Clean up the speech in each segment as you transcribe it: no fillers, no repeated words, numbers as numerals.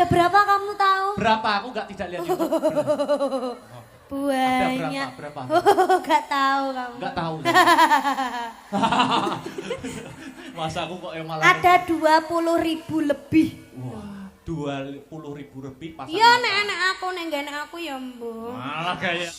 Ada berapa kamu tahu? Berapa? Aku enggak tidak lihat YouTube. Banyak. Ada berapa? Enggak tahu kamu. Enggak tahu. Masa aku kok yang malah. Ada 20.000 lebih. Wah, 20.000 lebih pasang. Iya, nek enek aku, nek gak enek aku ya mbuh. Malah kayak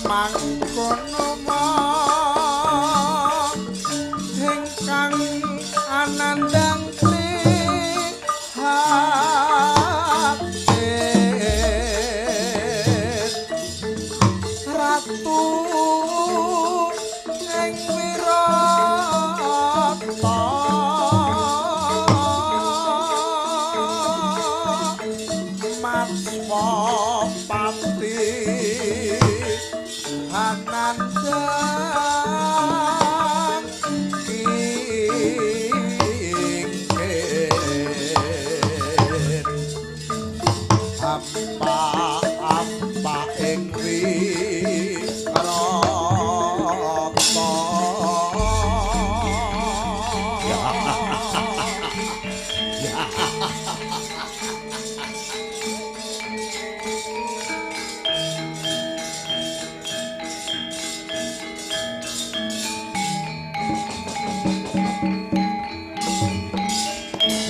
Mangkono mong ingkang anandang prihatin ratu ing wirata Matswapati anandang kingkir apa-apa ing wirata.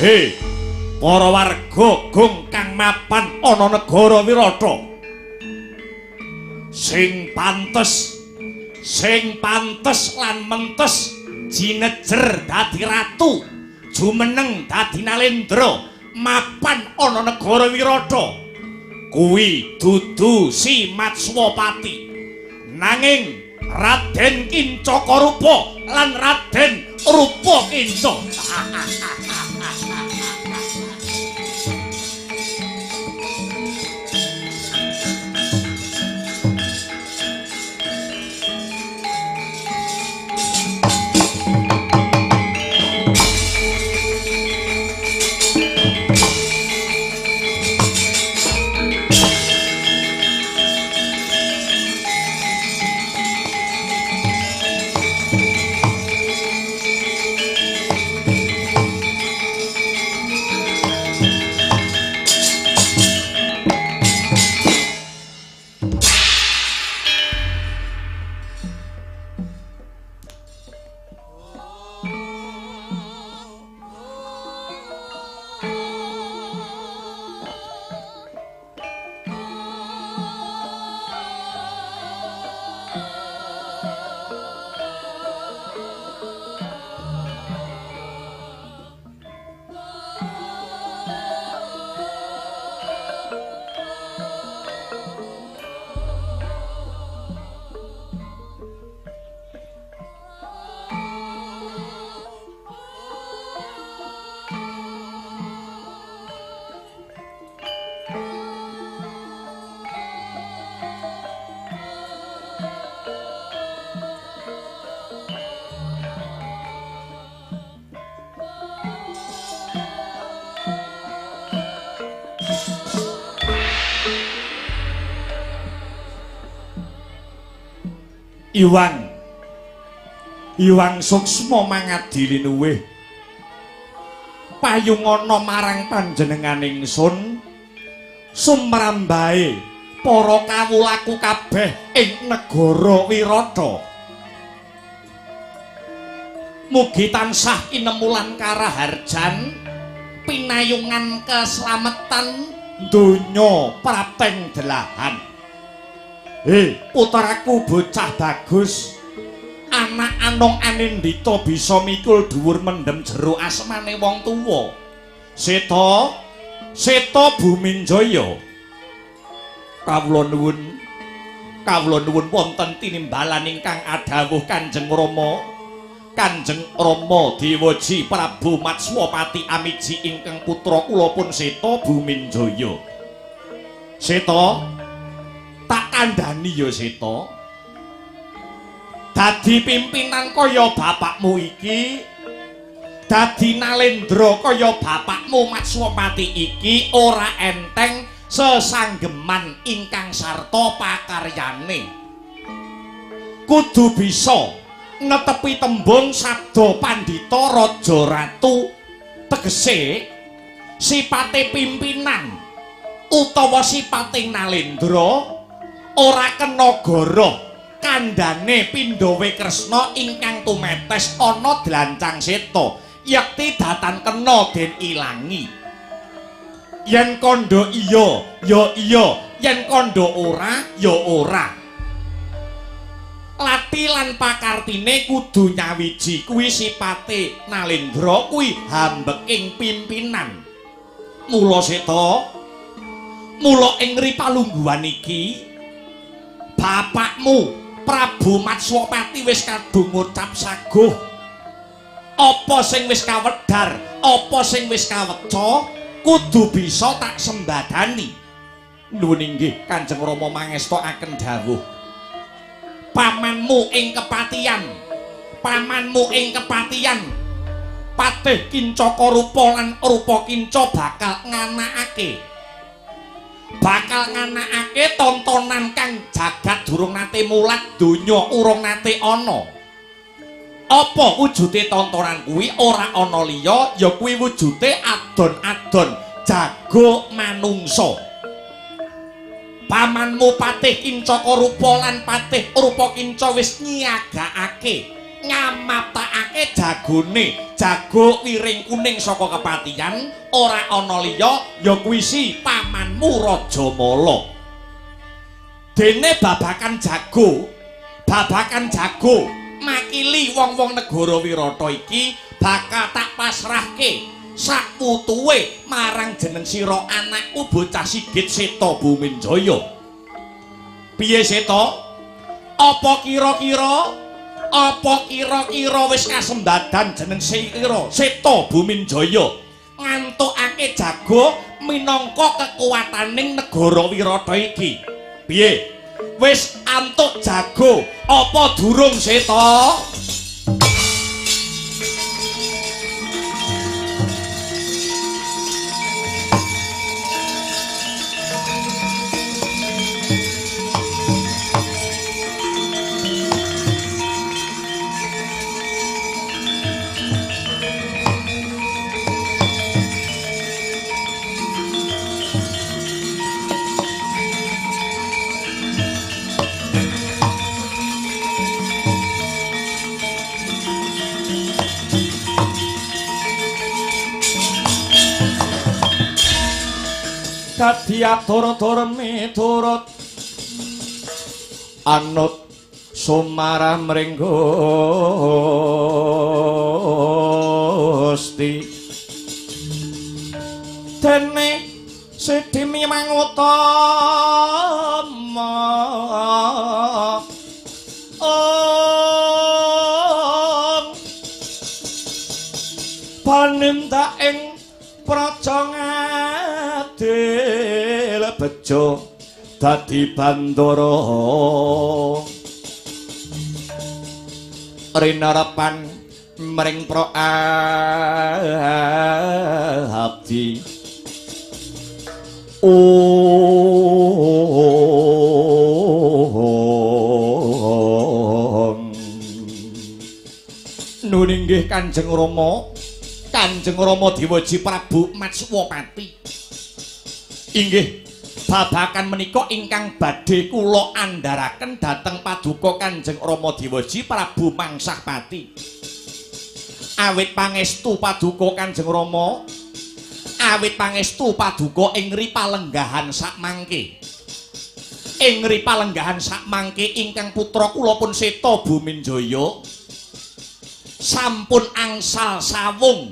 Hei, para warga gong kang mapan ana negara Wirata. Sing pantes lan mentes jinejer dadi ratu, jumeneng dadi nalendra, mapan ana negara Wirata. Kuwi dudu si Matswapati. Nanging Raden Kincaka Rupa lan Raden Rupa Kinca. Iwang Iwang Suksma mangadi linuwih payungana marang panjenengan ingsun sumrambahe para kawulaku kabeh ing negara Wirata. Mugi tansah kinemulan karaharjan pinayungan keslametan donya prapteng delahan. Putraku bocah bagus, anak anong anindita bisa mikul dhuwur mendem jero asmane wong tuwa. Seta, Seta Buminjaya. Kawula nuwun wonten tinimbalan ingkang adhawuh Kanjeng Rama. Kanjeng Rama Dewaji Prabu Matswapati Amiji ingkang putra kula pun Seta Buminjaya. Seta, tak kandhani ya Seta. Dadi pimpinan kaya bapakmu iki, dadi nalendra kaya bapakmu Matswapati iki ora enteng sesanggeman ingkang sarta pakaryane. Kudu bisa netepi tembung sabda pandhita raja ratu, tegese sipate pimpinan utawa sipate nalendra ora kena goroh kandhane pindhawe Kresna ingkang tumetes ana dlancang seta yekti datan kena den ilangi. Yen kandha iya ya iya, yen kandha ora ya ora. Lati lan pakartine kudu nyawiji kuwi sipate Nalendra kuwi hambeking pimpinan. Mula Seta, mula ing ripalungguhan iki bapakmu Prabu Matswapati wis kadung ngucap saguh. Apa sing wis kawedhar, apa sing wis kaweca kudu bisa tak sembadani. Nuwun inggih Kanjeng Rama mangestakaken dawuh. Pamanmu ing kepatihan, pamanmu ing kepatihan Patih Kincaka Rupa lan Rupa Kinca bakal nganakake, bakal nganakake tontonan kang jagat durung nate mulat, donya urung nate ana. Apa wujude tontonan kuwi? Ora ana liya, ya kuwi wujude adon-adon jago manungsa. Pamanmu Patih Kincaka Rupa lan Patih Rupa Kinca wis nyiagakake, ngamaptakake jagone, jago wiring kuning saka kepatihan, ora ana liya ya kuwi si pamanmu Rajamala. Dene babakan jago, babakan jago makili wong-wong negara Wirata iki bakal tak pasrahke sakwutuwe marang jeneng sira anakku bocah Sigit Seta Buminjaya. Piye Seta? Apa kira-kira, apa kira-kira wis kasembadan jeneng sira Seta Buminjaya ngantukake jago minangka kekuwataning negara Wirata iki? Piye? Wis antuk jago apa durung Seta? Dadi atur-atur miturut anut sumarah mring Gusti. Dene sedhi mangutama ong panindak ing praja ngadil bejo dadi bandara rinarepan mring pra abdi. Ong nuwun inggih Kanjeng Rama, Kanjeng Rama Dewaji Prabu Matswapati. Inggih babakan menika ingkang badhe kula andharaken dhateng paduka Kanjeng Rama Dewaji Prabu Mangsahpati. Awit pangestu paduka Kanjeng Rama, awit pangestu paduka ing ripalenggahan sakmangke. Ing ripalenggahan sakmangke ingkang putra kula pun Seta Buminjaya sampun angsal sawung,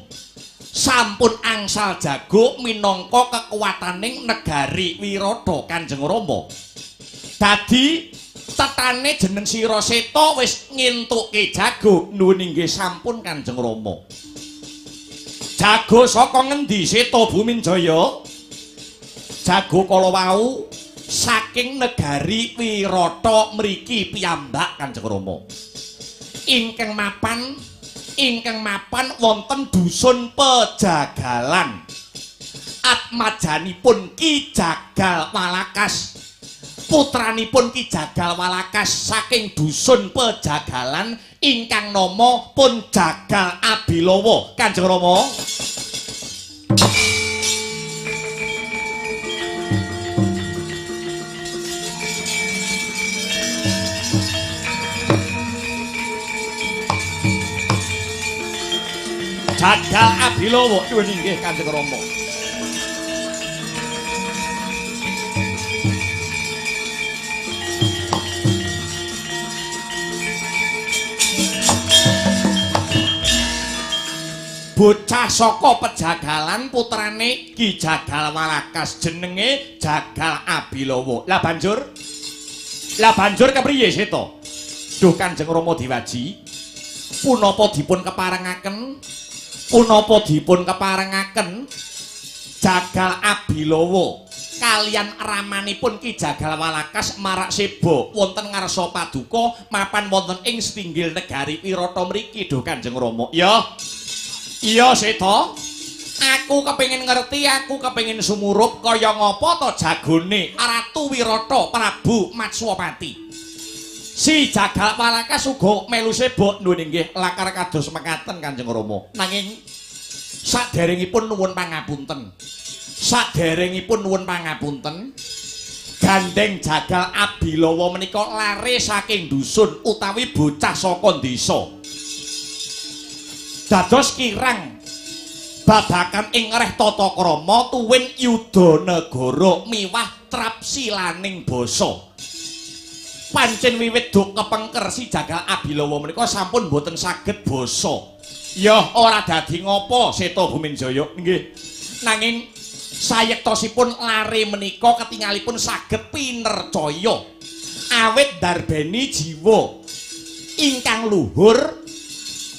sampun angsal jago minangka kekuwataning negari Wirata Kanjeng Rama. Dadi tetane jeneng sira Seta wis ngentuke jago. Nuwun inggih sampun Kanjeng Rama. Jago saka ngendi Seta Buminjaya? Jago kala wau saking negari Wirata mriki piyambak Kanjeng Rama. Ingkang mapan, ingkang mapan wonten dusun Pejagalan. Atmajanipun Ki Jagal Walakas. Putranipun Ki Jagal Walakas saking dusun Pejagalan ingkang nama pun Jagal Abilawa. Kanjeng Rama. Jagal Abilawa nyuwun inggih Kanjeng Rama. Bocah saka pejagalan putrane Ki Jagal Walakas jenenge Jagal Abilawa. Lah banjur kepriye Seta? Duh Kanjeng Rama Dewaji, punapa dipun keparengaken? Punapa dipun keparengaken Jagal Abilawa kalian ramanipun Ki Jagal Walakas marak seba wonten ngarsa paduka mapan wonten ing setinggil negari Wirata mriki duh Kanjeng Rama. Ya. Iya Seta, aku kepengin ngerti, aku kepengin sumurup kaya ngapa to jagone Ratu Wirata Prabu Matswapati. Si Jagal Walakas uga melu seba nuwun inggih lakar kados mekaten Kanjeng Rama. Nanging saderengipun nuwun pangapunten. Saderengipun nuwun pangapunten, gandeng Jagal Abilawa menika lare saking dusun utawi bocah saka desa. Dados kirang babakan ing reh tata krama tuwin yuda negara miwah trapsilaning basa. Pancen wiwit duk kepengker si Jagal Abilawa menika sampun boten saged basa. Ya ora dadi ngapa Seta Buminjaya nggih. Nanging sayektosipun lare menika ketingalipun saged pinercaya awit ndarbeni jiwa ingkang luhur,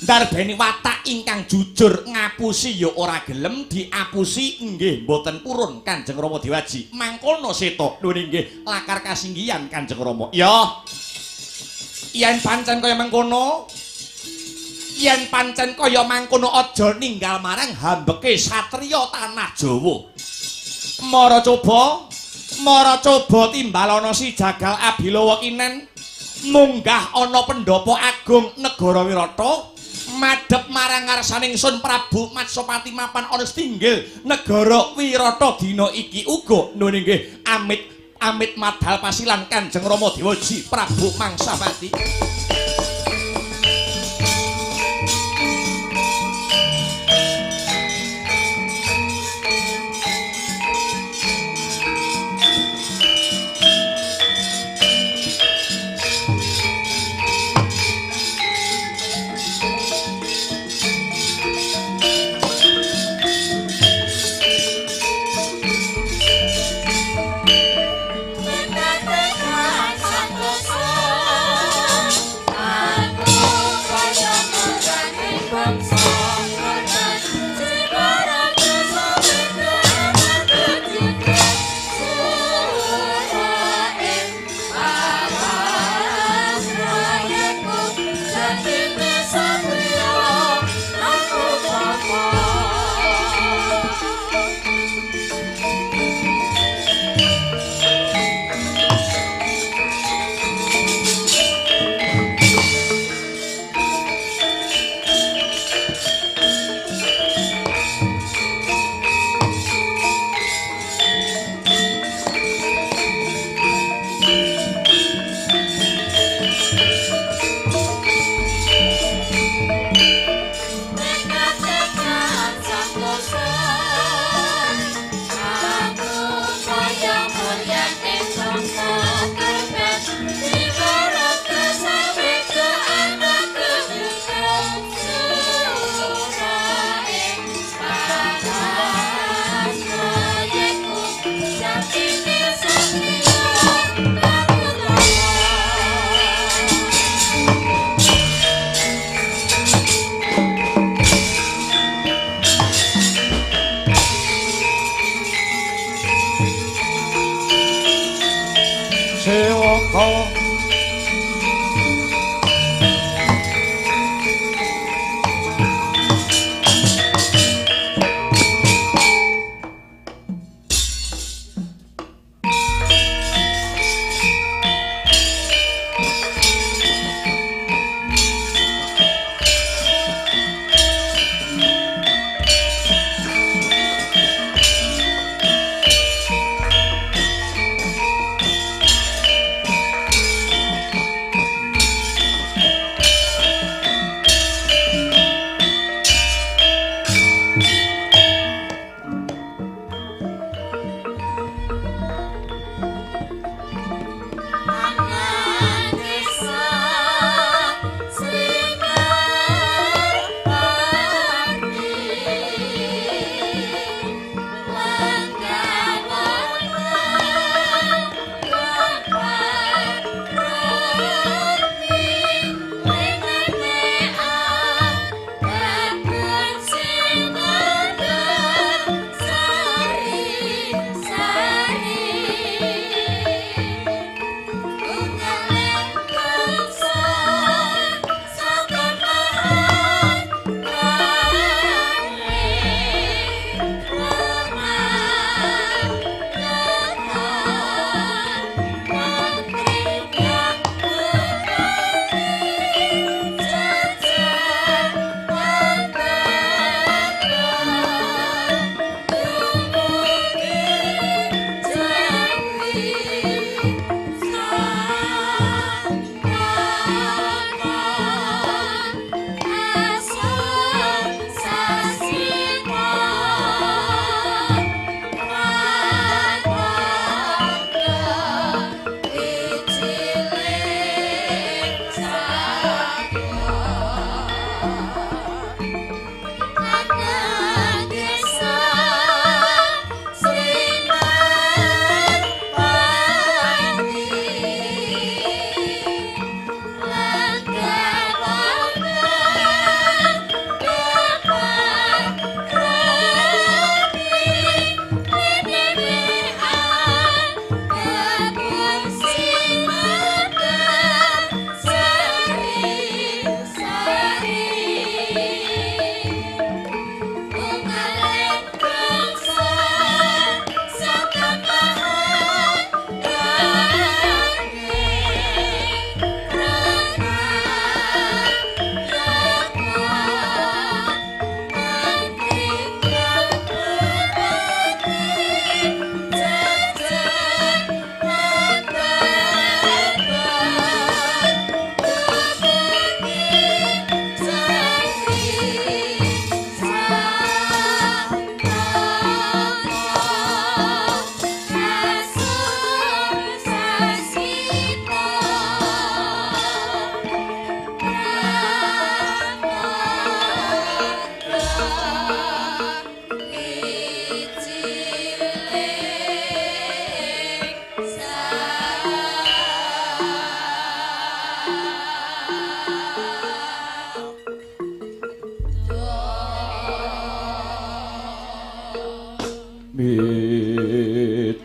ndarbeni watak ingkang jujur, ngapusi ya ora gelem diapusi nggih mboten purun Kanjeng Rama Dewaji. Mangkono Seta nuwun inggih lakar kasinggihan Kanjeng Rama. Ya yen pancen kaya mengkono, yen pancen kaya mangkono aja ninggal marang hambeke satriya tanah Jawa. Mara coba timbalana si Jagal Abilawa kinen munggah ana pendhapa agung negara Wirata madhep marang ngarsaning Sun Prabu Matswapati mapan ana setinggil negara Wirata dina iki uga nuwun inggih amit amit madal pasilan Kanjeng Rama Dewaji Prabu Mangsapati.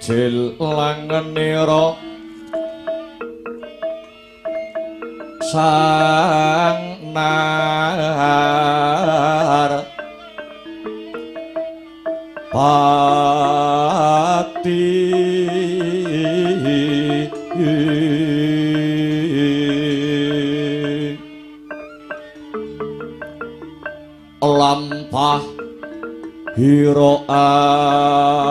Wijil langenira sang nar pati lampah hira alon.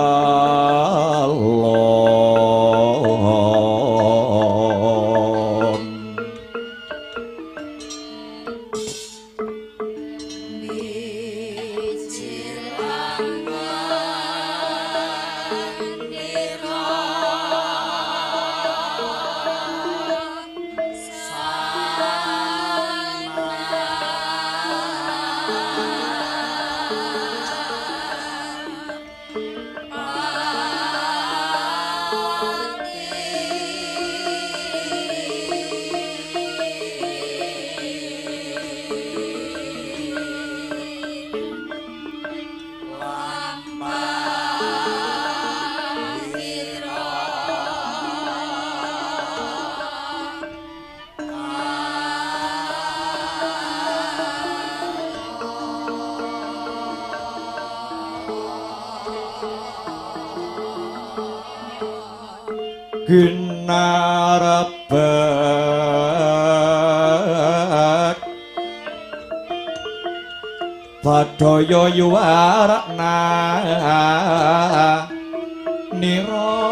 Ginarabek Badaya yuwarakna nira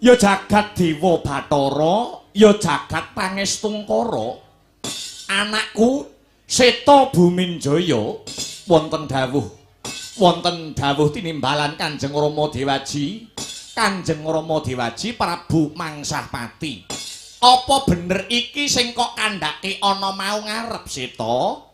Ya jagat Dewa Bathara, ya jagat Pangestungkara. Anakku Seta Buminjaya wonten dawuh tinimbalan Kanjeng Rama Dewaji. Kanjeng Rama Dewaji Prabu Mangsahpati. Apa bener iki sing kok kandhake ana mau ngarep Seta?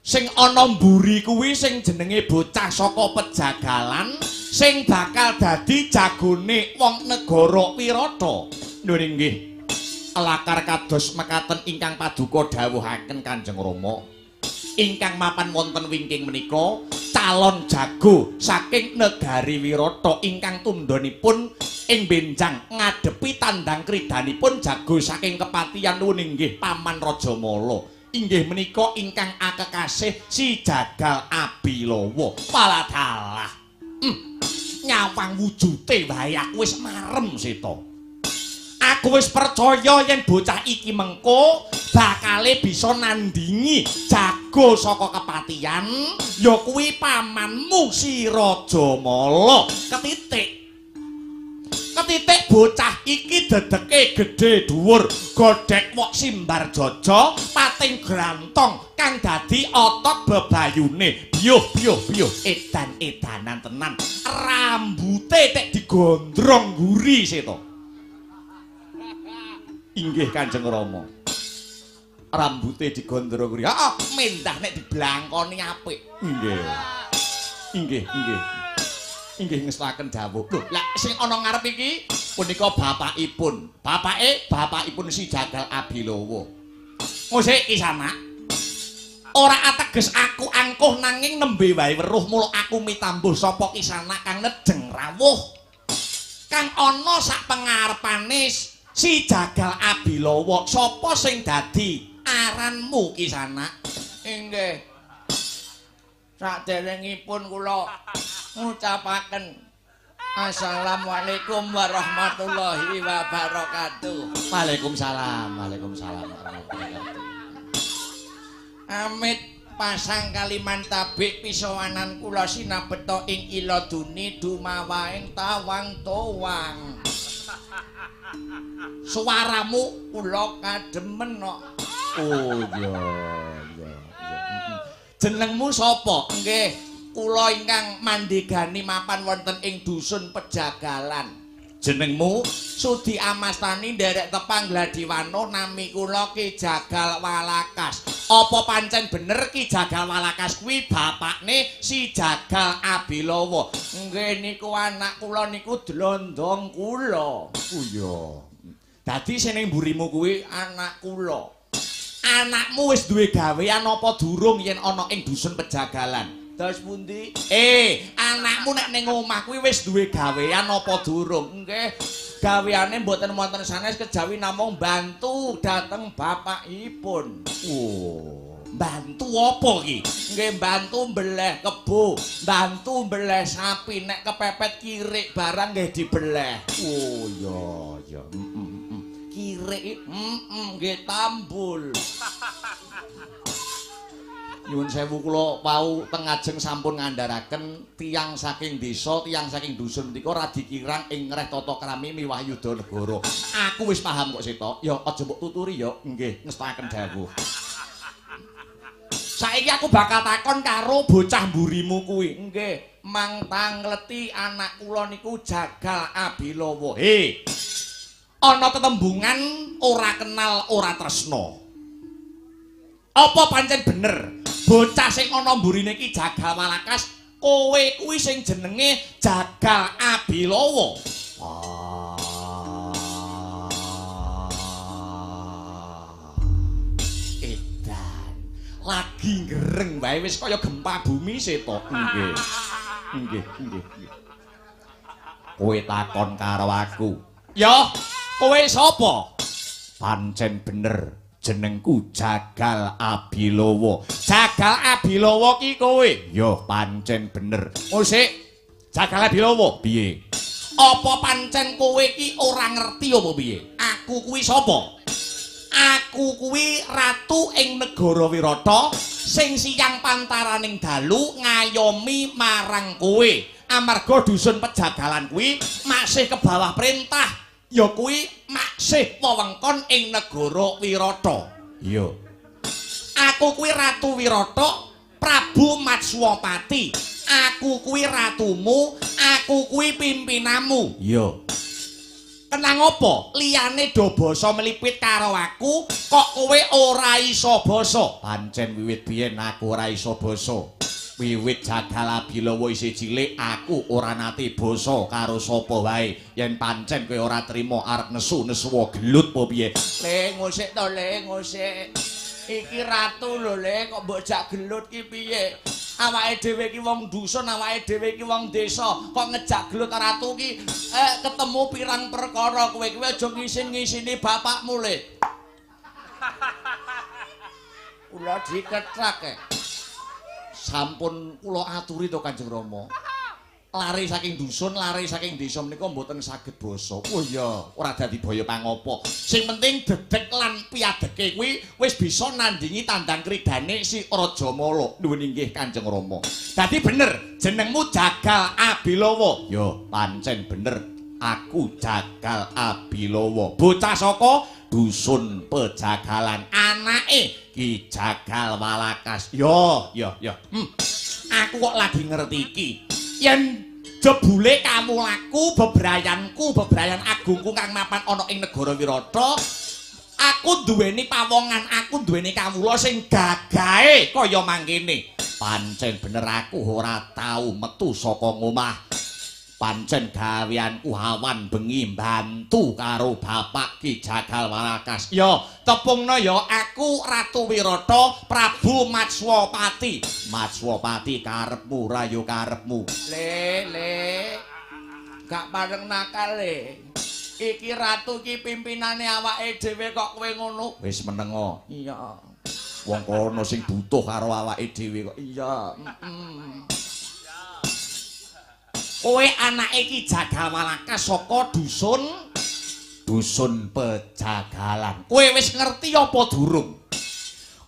Sing ana mburi kuwi sing jenenge bocah saka pejagalan sing bakal dadi jagone wong negara Wirata. Lho nggih. Lakar kados mekaten ingkang paduka dawuhaken Kanjeng Rama. Ingkang mapan wonten wingking menika calon jago saking negari Wirata ingkang tundhonipun ing benjang ngadepi tandang kridanipun jago saking kepatihan nuwun inggih Paman Rajamala. Inggih menika ingkang akekasih si Jagal Abilawa. Paladalah. Nyawang wujute wae aku wis marem Seta. Aku wis percaya yen bocah iki mengko bakale bisa nandingi jago saka kepatian ya kuwi pamanmu si Rajamala. Ketitik ketitik bocah iki dedeke gedhe dhuwur, godhek wok simbar jaja, pating grantong kang dadi otot bebayune. Biyuh biyuh biyuh edan-edanan tenan. Rambute tek digondrong nguri seta. Inggih Kanjeng Rama. Rambute digondrong nguri. Heeh, mendah nek diblangkoni apik. Inggih. Inggih, inggih. Inggih ngestaken dawuh. Lho, lah sing ana ngarep iki punika bapakipun. Bapake, bapakipun si Jagal Abilawa. Ngosik Kisana. Ora ateges aku angkuh nanging nembe wae weruh mula aku mitambuh sapa Kisana kang nejeng rawuh. Kang ana sak pengarepane si Jagal Abilawa, sapa sing dadi aranmu Kisana? Inggih. Saderengipun kula ngucapaken assalamualaikum warahmatullahi wabarakatuh. Waalaikumsalam, waalaikumsalam warahmatullahi wabarakatuh. Amit pasang Kalimantabik pisowanan kula sinabeta ing ila duni dumawaing tawang towang. Suaramu kula kademen kok. Oh iya iya iya. Jenengmu sapa? Nggih, kula ingkang mandhegani mapan wonten ing dusun Pejagalan. Jenengmu? Sudi Amastani nderek tepang Gladiwano, nami kula Ki Jagal Walakas. Apa pancen bener Ki Jagal Walakas kuwi bapakne si Jagal Abilawa? Nggih, niku anak kula niku dlondong kula. Oh iya. Dadi sing ning mburimu kuwi anak kula. Anakmu wis duwe gawean apa durung yen ana ing dusun Pejagalan? Dos pundi? Anakmu nek ning omah kuwi wis duwe gawean apa durung? Nggih, gaweane mboten wonten sanes kejawi namung bantu dhateng bapakipun. Oh, bantu apa ki? Nggih, bantu mbeleh kebo, bantu mbeleh sapi, nek kepepet kirik barang nggih dibeleh. Oh iya iya. Kirik nggih tambul. Nyuwun sewu kula wau teng ngajeng sampun ngandharaken tiyang saking desa, tiyang saking dusun menika radi kirang ing ngreh tata krami miwah yuda negara. Aku wis paham kok Seta. Ya aja mbok tuturi ya. Nggih, ngestaken dawuh. Saiki aku bakal takon karo bocah mburimu kuwi. Nggih, mang tangleti anak kula niku Jagal Abilawa. He. Ana tetembungan ora kenal ora tresna. Apa pancen bener bocah sing ana mburine iki Jagal Walakas, kowe kuwi sing jenenge Jagal Abilawa? Edan. Lagi ngereng wae wis kaya gempa bumi Seta. Nggih. Nggih, nggih, nggih. Kowe takon karo aku. Ya, kowe sapa? Pancen bener. Jenengku Jagal Abilawa. Jagal Abilawa ki kowe? Ya pancen bener. Osik, Jagal Abilawa piye? Apa pancen kowe ki ora ngerti apa piye? Aku kuwi sapa? Aku kuwi ratu ing negara Wirata sing siyang pantaraning dalu ngayomi marang kowe. Amarga dusun Pejagalan kuwi masih ke bawah perintah. Ya kuwi maksih wewengkon ing negara Wirata. Iya. Aku kuwi Ratu Wirata, Prabu Matswapati. Aku kuwi ratumu, aku kuwi pimpinanmu. Iya. Kenang apa? Liyane do basa mlipit karo aku, kok kowe ora iso basa? Pancen wiwit biyen aku ora iso basa. Wiwit Jagal Abilawa isih cilik aku ora nate basa karo sapa wae. Yen pancen kowe ora trima arep nesu-nesuwa gelut apa piye? Le ngosik to, le ngosik. Iki ratu lho le, kok mbok jak gelut ki piye? Awake dhewe iki wong dusun, awake dhewe iki wong desa, kok ngejak gelut ratu ki ketemu pirang perkara kowe kuwi aja ngisin-ngisini bapakmu le. Kula diketrak. Sampun kula aturi to Kanjeng Rama. Lare saking dusun, lare saking desa menika mboten saged basa. Oh iya, ora dadi baya pangopo. Sing penting dedek lan piadeke kuwi wis bisa nandingi tandang kridane si Raja Mala. Nuwun inggih Kanjeng Rama. Dadi bener, jenengmu Jagal Abilawa. Ya, pancen bener. Aku Jagal Abilawa. Bocah saka dusun Pejagalan. Anake Ki Jagal Walakas. Yo, yo, yo. Aku kok lagi ngerti iki. Yen jebule kawulaku, bebrayanku, bebrayan agungku kang mapan ana ing negara Wirata, aku duweni pawongan, aku duweni kawula sing gagahe kaya mangkene. Pancen bener aku ora tau metu saka ngomah. Pancen gaweanku awan bengi mbantu karo bapak Ki Jagal Walakas. Ya, tepungna ya aku Ratu Wirata Prabu Matswapati. Matswapati karepmu ra ya karepmu. Le, le. Gak pareng nakal le. Iki ratu iki pimpinane awake dhewe kok kowe ngono. Wis menengo. Iya. Wong kono sing butuh karo awake dhewe kok. Iya. Kowe anake Ki Jagal Walakas saka dusun Pejagalan. Kowe wis ngerti apa durung?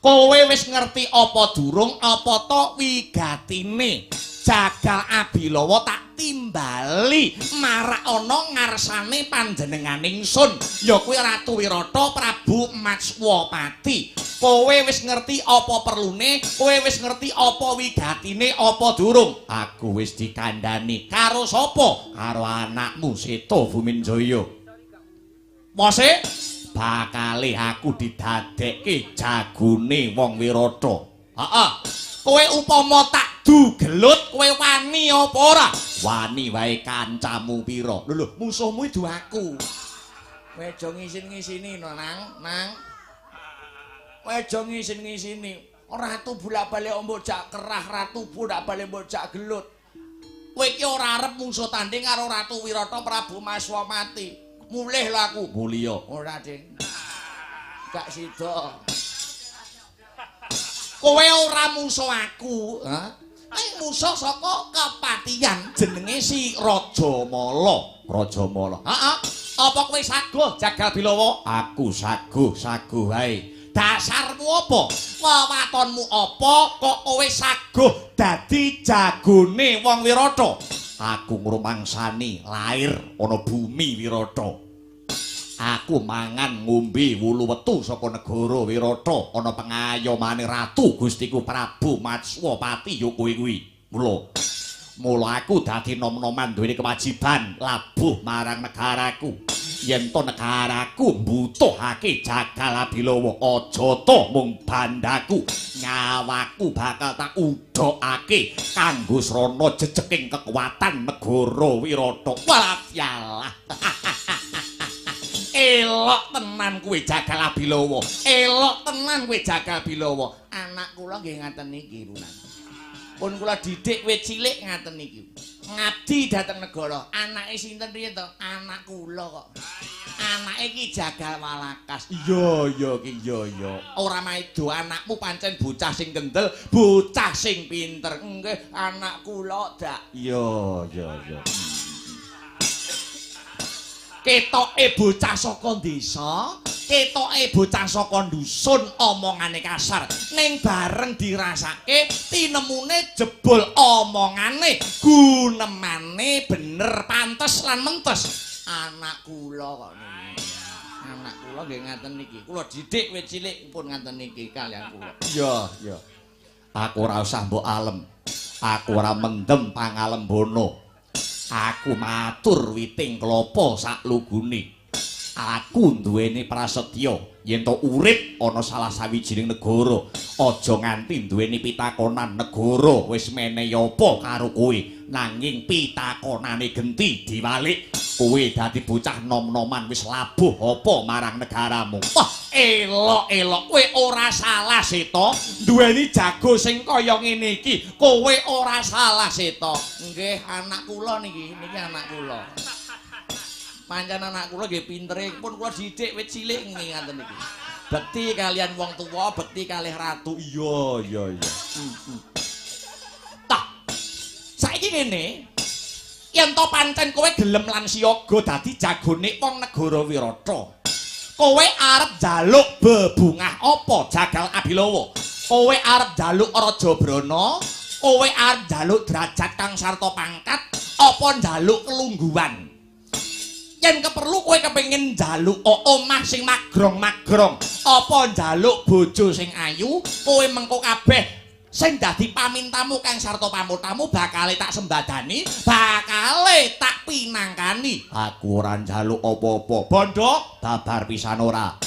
Kowe wis ngerti apa durung apa to wigatine Jagal Abilawa tak timbali marak ana ngarsane panjenengan ingsun ya kuwi Ratu Wirata Prabu Matswapati. Kowe wis ngerti apa perlune, kowe wis ngerti apa wigatine apa durung? Aku wis dikandhani karo sapa? Karo anakmu Seto Buminjaya. Mose bakale aku didadekke jagone wong Wirata. Heeh. Kowe upama tak dugelut, kowe wani apa ora? Wani wae kancamu pira? Lho lho, musuhmu idu aku. Kowe aja ngisin-ngisini no, Nang, Nang. Kowe aja ngisin-ngisini. Ratu bolak-balik mbok jak kerah, ratu bolak-balik mbok jak gelut. Kowe iki ora arep mungsuh tanding karo Ratu Wirata Prabu Maswamati. Mulih lho aku. Mulya. Ora, Ding. Gak sida. Kowe ora mungsuh aku, ha? Musuh saka kepatihan jenenge si Raja Mala. Raja Mala. Heeh. Apa kowe saguh Jagal Bilawa? Aku saguh, saguh wae. Dasarmu apa? Wewatonmu apa kok kowe saguh dadi jagone wong Wirata? Aku ngrumangsani lair ana bumi Wirata. Aku mangan ngombe wulu wetu saka negara Wirata ana pengayomane Ratu Gustiku Prabu Matswapati ya kowe kuwi. Mula aku dadi nom-noman duweni kewajiban labuh marang negaraku. Yen to negaraku mbutuhake Jagal Abilawa, aja to mung bandaku, nyawaku bakal tak udhokake kanggo srana jejeking kekuatan negara Wirata. Walah yalah. Elok tenan kowe Jagal Abilawa. Elok tenan kowe Jagal Bilawa. Anak kula nggih ngaten niki, Lunan. Pun kula didik wit cilik ngaten niki. Ngabdi dhateng negara. Anake sinten riyen to? Anak kula kok. Anake Ki Jagal Walakas. Iya, iya ki, iya, iya. Ora maido anakmu pancen bocah sing kendel, bocah sing pinter. Nggih, anak kula dak. Iya, iya, iya. Ketoke bocah saka desa, ketoke bocah saka dusun omongane kasar. Ning bareng dirasake tinemune jebul omongane, gunemane bener pantes lan mentes. Anak kula kok niki. Anak kula nggih ngaten niki. Kula didik wit cilik pun ngaten niki kaliyan kula. Iya, iya. Aku ora usah mbok alem. Aku ora mendem pangalembono. Aku matur witing klapa saklugune. Aku duweni prasetya yen to urip ana salah sawijining negara, aja nganti duweni pitakonan negara wis menehi apa karo kowe, nanging pitakonane genti diwalik. Kowe dadi bocah nom-noman wis labuh apa marang negaramu. Wah, elok-elok kowe ora salah Seta, duweni jago sing kaya ngene iki, kowe ora salah Seta. Nggih, anak kula niki, niki anak kula. Pancen anak kula nggih pintere, pun kula didik wit cilik nggih ngaten niki. Bekti kalian wong tuwa, bekti kalih ratu. Iya, iya, iya. Tah. Saiki ngene. Yen to pancen kowe gelem lan siyaga dadi jagone wong negara Wirata. Kowe arep njaluk bebungah apa Jagal Abilawa? Kowe arep njaluk Raja Brana? Kowe arep njaluk derajat kang sarta pangkat? Apa njaluk kelungguhan? Yen keperlu kowe kepengin njaluk omah sing magrong-magrong, apa njaluk bojo sing ayu, kowe mengko kabeh sing dadi pamintamu kang sarta pamutamu bakale tak sembadani, bakale tak pinangkani. Aku ora njaluk apa-apa. Bondo, babar pisan ora.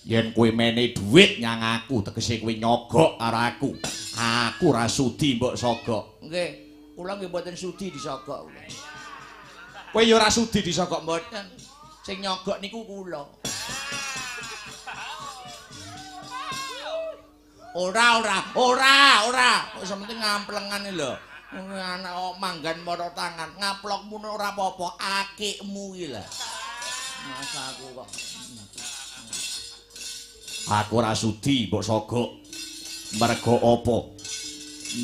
Yen kowe mene dhuwit nyang aku, tegese kowe nyogok karo aku. Aku ora sudi mbok sogok. Nggih, kula nggih mboten sudi disogok. Kowe ya ora sudi disogok mboten. Sing nyogok niku kula. Ora ora ora ora. Kok sementing ngamplengan lho. Anak kok manggan mara tangan, ngaplokmu ora apa-apa, akikmu iki lho. Masa aku kok. Aku ora sudi mbok sogok. Mergo apa?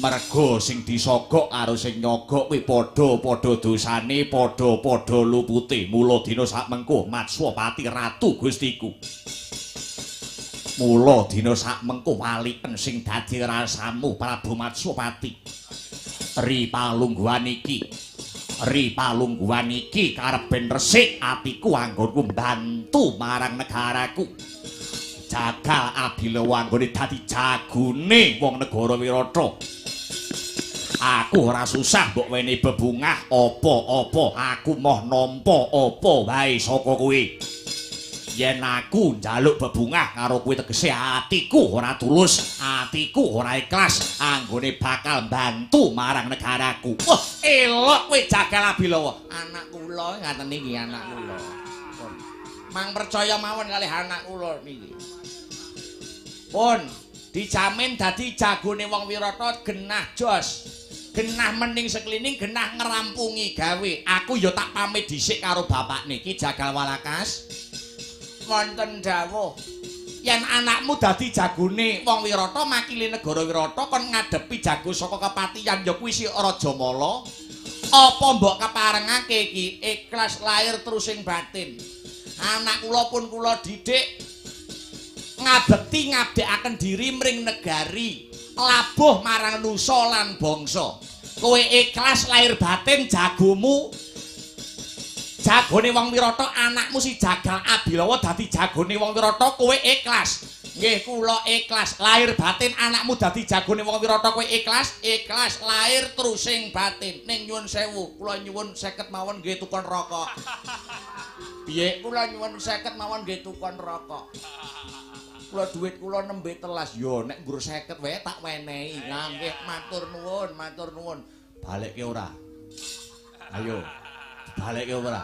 Mergo sing disogok karo sing nyogok kuwi padha-padha dosane, padha-padha lupute. Mula dina sakmengko Matswapati ratu Gustiku. Mula dina sakmengko waliken sing dadi rasamu Prabu Matswapati. Ri palungguhan iki, ri palungguhan iki karep ben resik atiku anggonku mbantu marang negaraku. Jagal Abilawa anggone dadi jagone wong negara Wirata. Aku ora susah mbok wenehi bebungah apa-apa, aku moh nampa apa wae saka kowe. Yen aku njaluk bebungah karo kowe tegese atiku ora tulus, atiku ora ikhlas anggone bakal mbantu marang negaraku. Wah, elok kowe Jagal Abilawa. Anak kula ngaten iki anak kula. Mang percaya mawon kalih anak kula niki. Pun dijamin dadi jagone wong Wirata genah jos. Genah mening sekelining, genah ngerampungi gawe. Aku ya tak pamit dhisik karo bapak niki Jagal Walakas. Wonten dawuh, yen anakmu dadi jagone wong Wirata makili negara Wirata kon ngadepi jago saka kepatihan ya kuwi si Raja Mala. Apa mbok keparengake iki ikhlas lahir terus sing batin. Anak kula pun kula didik ngabekti ngabdekaken diri mring negari, labuh marang nusa lan bangsa. Kowe ikhlas lahir batin jagomu, jagone wong Wirata, anakmu si Jagal Abilawa dadi jagone wong Wirata, kowe ikhlas. Nggih, kula ikhlas lahir batin anakmu dadi jagone wong Wirata, kowe ikhlas, ikhlas lahir terusing batin. Ning nyuwun sewu, kula nyuwun 50 mawon nggih tukon rokok. Piye? Kula nyuwun 50 mawon nggih tukon rokok. Kula dhuwit kula nembe telas. Yo nek nggur 50 wae tak wenehi. Lah nggih, matur nuwun, matur nuwun. Balekke ora? Ayo. Balekke ora?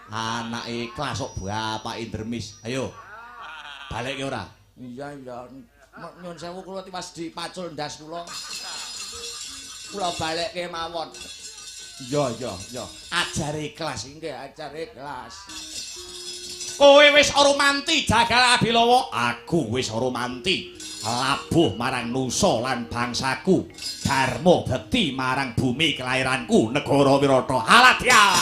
Anak ikhlas kok bapake ndremis. Ayo. Balekke ora? Iya, iya. Nyuwun sewu kula tiwas dipacul ndas kula. Kula balekke mawon. Iya, iya, iya. Ajar ikhlas. Nggih, ajar ikhlas. Kowe wis romanti Jagal Abilawa, aku wis romanti. Labuh marang nusa lan bangsaku, dharma bekti marang bumi kelahiranku, negara Wirata. Aladya.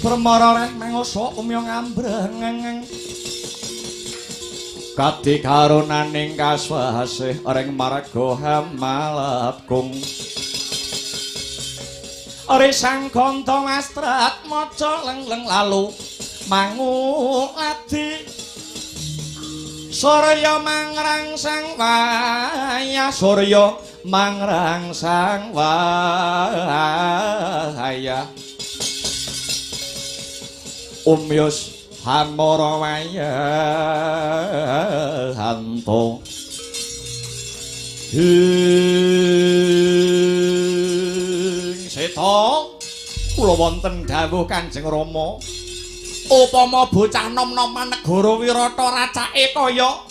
Permara reh mengoso umya ngambreng kadi karunaning kaswasih ring marga hamalapkung risang ganta wastrat maca lengleng lalu manguladi surya mangrangsang wayah surya mangrangsang wayah umyos Hamara wayanto. Ing seta kula wonten dawuh Kanjeng Rama. Upama bocah nom-noman negara Wirata racake kaya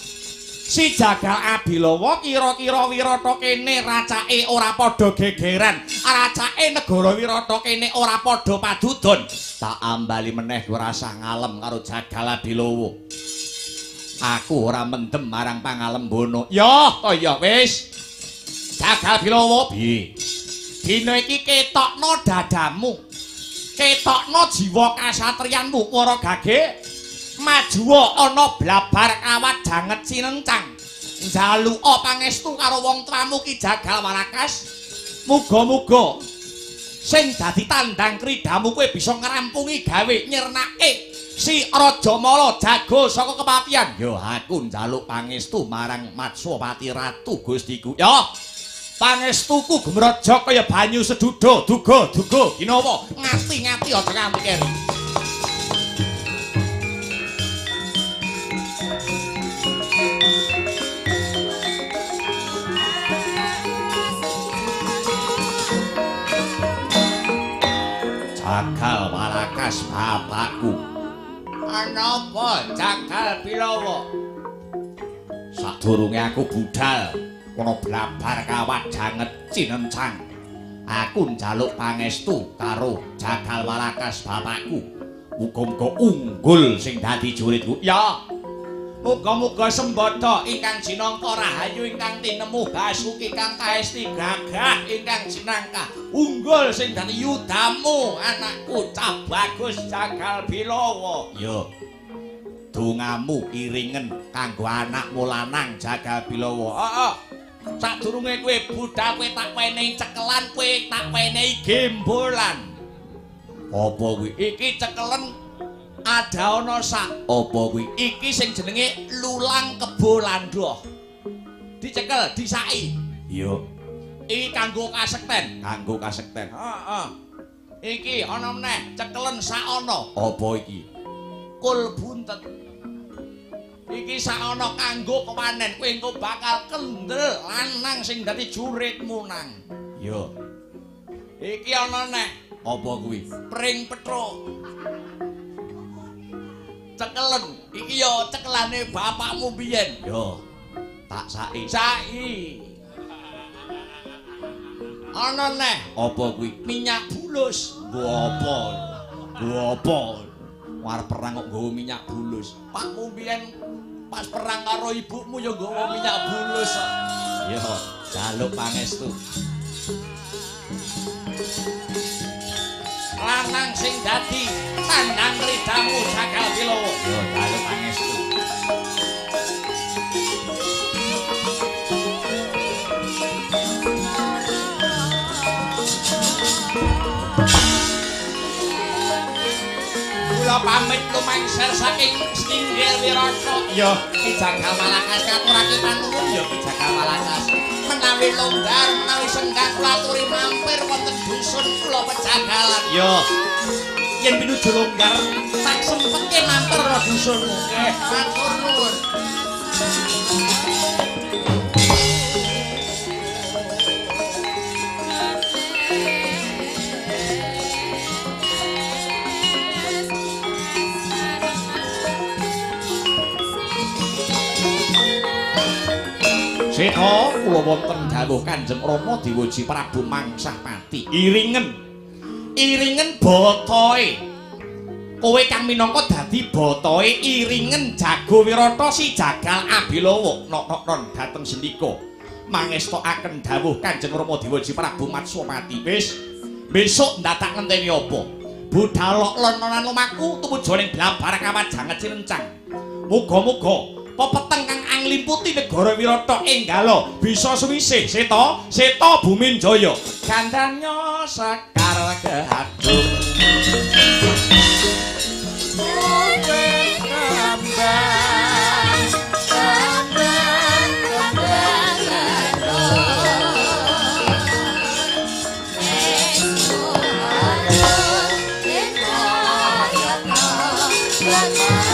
si Jagal Abilawa, kira-kira Wirata kene racake ora padha gegeran, racake negara Wirata kene ora padha padudon. Tak ambali meneh ora usah ngalem karo Jagal Abilawa. Aku ora mendem marang pangalembono. Ya, kaya wis. Jagal Bilawa piye? Dina iki ketokno dadamu. Ketokno jiwa kasatriyanmu para gage. Majuwa ana blabar kawat janget cinencang. Njaluka pangestu karo wong tuamu Ki Jagal Warakas. Muga-muga sing dadi tandang kridamu kowe bisa ngrampungi gawe nyirnake si Raja Mala jago saka kepatihan. Ya aku njaluk pangestu marang Matswapati Ratu Gustiku. Ya pangestuku gumraja kaya banyu seduda duga-duga ginawa ngati-ngati aja nganti keri. Jagal Warakas bapakku. Ana apa Jagal Bilawa? Sadurunge aku budal ana blabar kawat janget cinencang. Aku njaluk pangestu karo Jagal Warakas bapakku. Muga-muga unggul sing dadi juritku. Ya. Muga-muga sembada ingkang jinangka rahayu ingkang tinemu basuki kang kaesti gagah ingkang jinangka unggul sing dadi yudamu anakku cah bagus Jagal Bilawa. Ya. Dongamu iringen kanggo anakmu lanang Jagal Bilawa. Heeh. Sadurunge kowe budal kowe tak wenehi cekelan, kowe tak wenehi gembolan. Apa kuwi? Iki cekelen ada ana sak. Apa kuwi? Iki sing jenenge lulang kebo landoh. Dicekel, disaki. Iya. Iki kanggo kasekten. Kanggo kasekten. Heeh. Iki ana meneh cekelen sak ana. Apa iki? Kul buntet. Iki sak ana kanggo kepanen. Kowe engko bakal kendel lanang sing dadi juritmu nang. Iya. Iki ana neh. Apa kuwi? Pring petruk. Cekelen. Iki ya cekelane bapakmu biyen. Yo. Tak saki. Saki. Ana neh. Apa kuwi? Minyak bulus. Nggo apa? Nggo apa? Arep perang kok nggawa minyak bulus. Pakmu biyen pas perang karo ibumu ya nggawa minyak bulus kok. Yo, jaluk pangestu. Lanang sing dadi tandang ridamu Jagal Bilawa. Yo, jaluk pangestu. Kula pamit lumangser saking Stinggil Wirata. Yo, Ki Jagal Warakas katurake panuwun ya Ki Jagal Warakas. Menawi longgar, menawi senggang kula aturi mampir wonten dusun kula Pejagalan. Yo. Yen pinuju longgar tak sempetke mampir ana dusunmu. Nggih, matur nuwun. Seta kula wonten dawuh Kanjeng Rama Dewaji Prabu Mangsahpati. Iringen. Iringen botoe. Kowe kang minangka dadi botoe iringen jago Wirata si Jagal Abilawa nok-noknon dhateng sendika. Mangestokaken dawuh Kanjeng Rama Dewaji Prabu Matswapati. Wis, besok ndadak ngenteni apa? Budal lon-lonan lumaku tumuju ning blabar kawat janget cilencang. Muga-muga pepeteng kang anglimputi negara Wirata enggala bisa suwisih seta seta Buminjaya. Gandanya sekar kehadung. Kembang.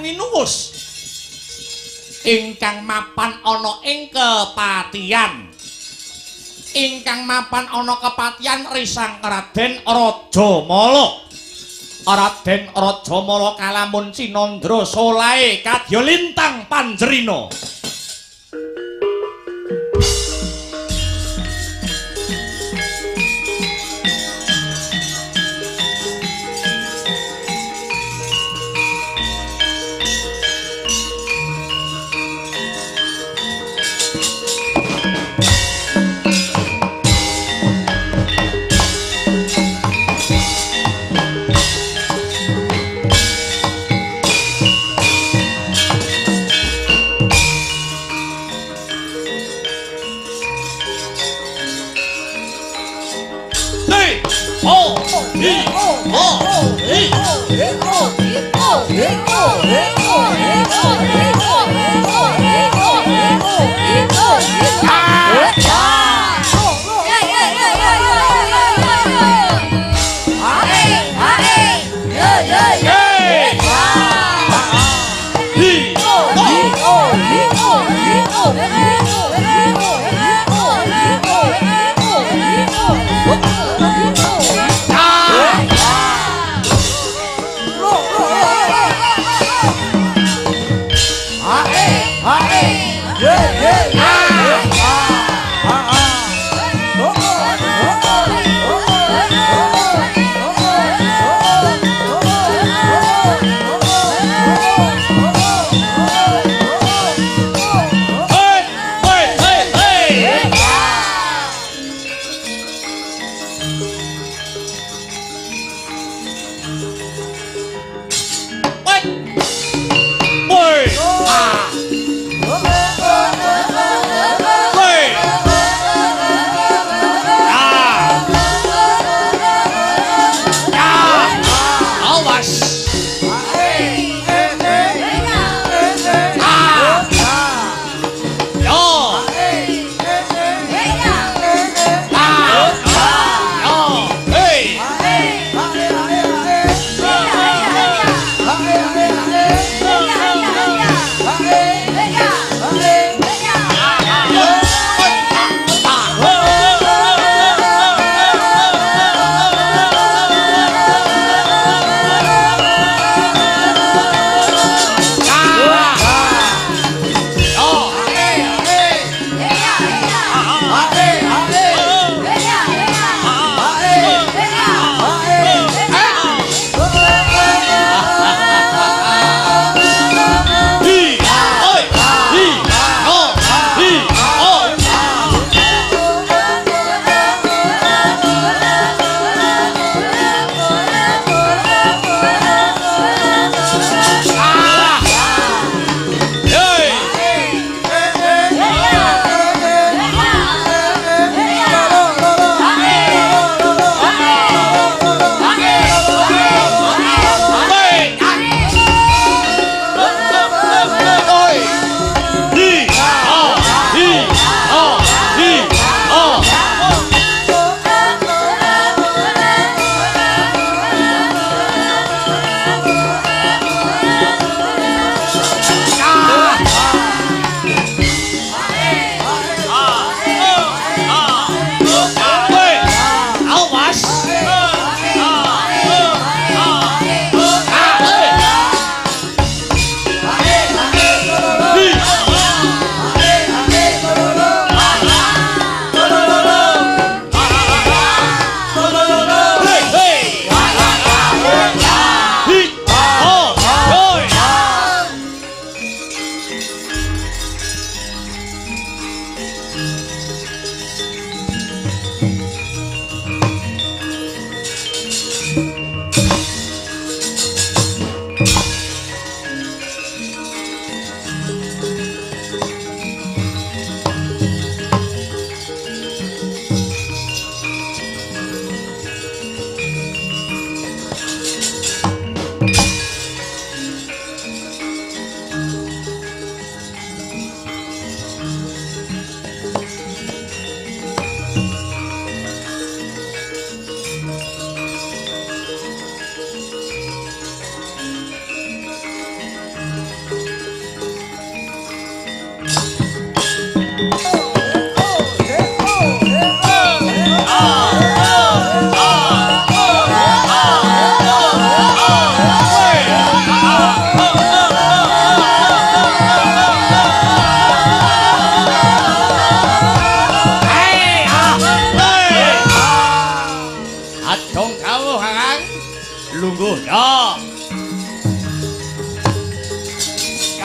winuwus ingkang mapan ana ing kepatihan. Ingkang mapan ana kepatihan risang Raden Rajamala. Raden Rajamala kalamun cinandra solahe kadya lintang panjerina.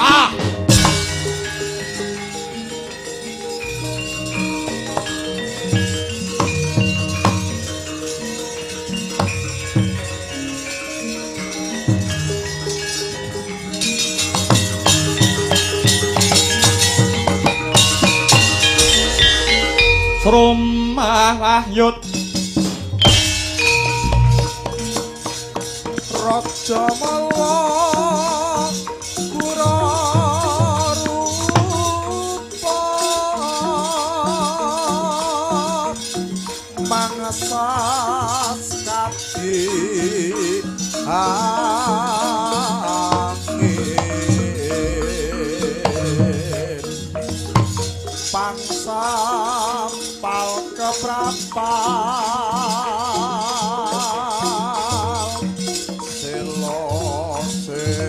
Ya. Srumahyut Raja Mala kura rupa mangasas kati angin pangsampal keprapal selo selo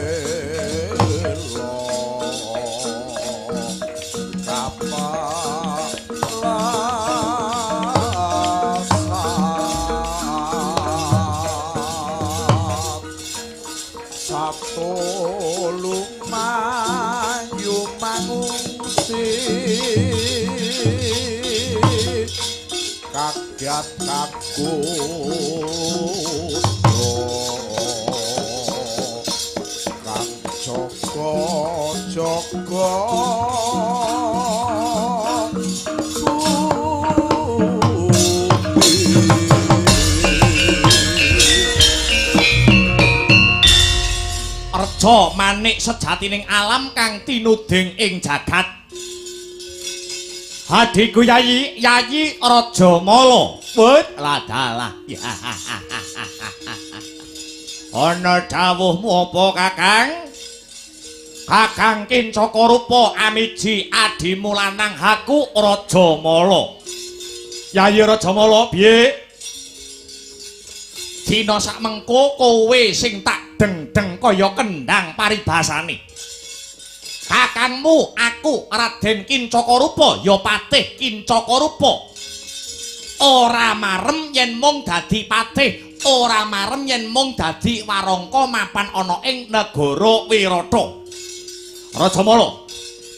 kapalasan sabtu lumayu mangungsi kaget kagodha kang jaga jaga Reja manik sejatining alam kang tinuding ing jagat. Hadiku Yayi, Yayi Raja Mala. Wut ladalah. Ana dawuhmu apa, Kakang? Kakang Kincaka rupa amiji adimu lanang haku Raja Mala. Yayi Raja Mala, piye? Dina sak mengko kowe sing tak deng-deng kaya kendang paribasane. Kakangmu aku Raden Kincaka Rupa ya patih Kincaka Rupa. Ora marem yen mung dadi patih, ora marem yen mung dadi warangka mapan ana ing negara Wirata. Raja Mala,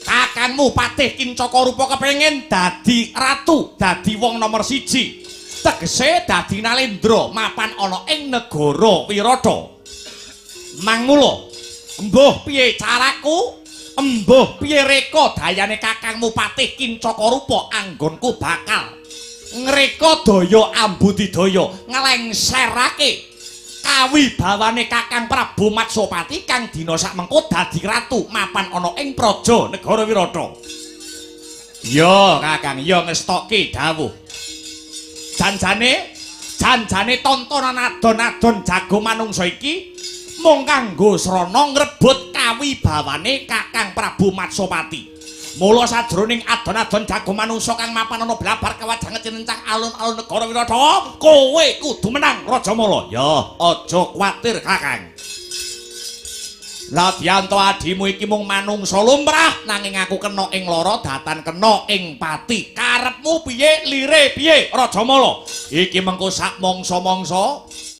kakangmu patih Kincaka Rupa kepengin dadi ratu, dadi wong nomor siji. Tegese dadi nalendra mapan ana ing negara Wirata. Mangmula, embuh piye caraku? Embuh piye reka dayane kakangmu patih Kincaka Rupa anggonku bakal ngreka daya ambudidaya nglengserake kawibawane Kakang Prabu Matsopati kang dina sakmengko dadi ratu mapan ana ing praja negara Wirata. Ya Kakang, ya ngestoki dawuh. Janjane, janjane tontonan adon-adon jago manungsa iki mung kanggo srana ngrebut kawibawane Kakang Prabu Matsopati. Mula sajroning adon-adon jago manungsa kang mapan ana blabar kawajange cinencah alun-alun negara Wirata, kowe kudu menang Raja Mala. Ya, aja kuwatir Kakang. Ladyanto adimu iki mung manungsa lumrah, nanging aku kena ing lara datan kena ing pati. Karepmu piye, lire piye Raja Mala? Iki mengko sak mangsa-mangsa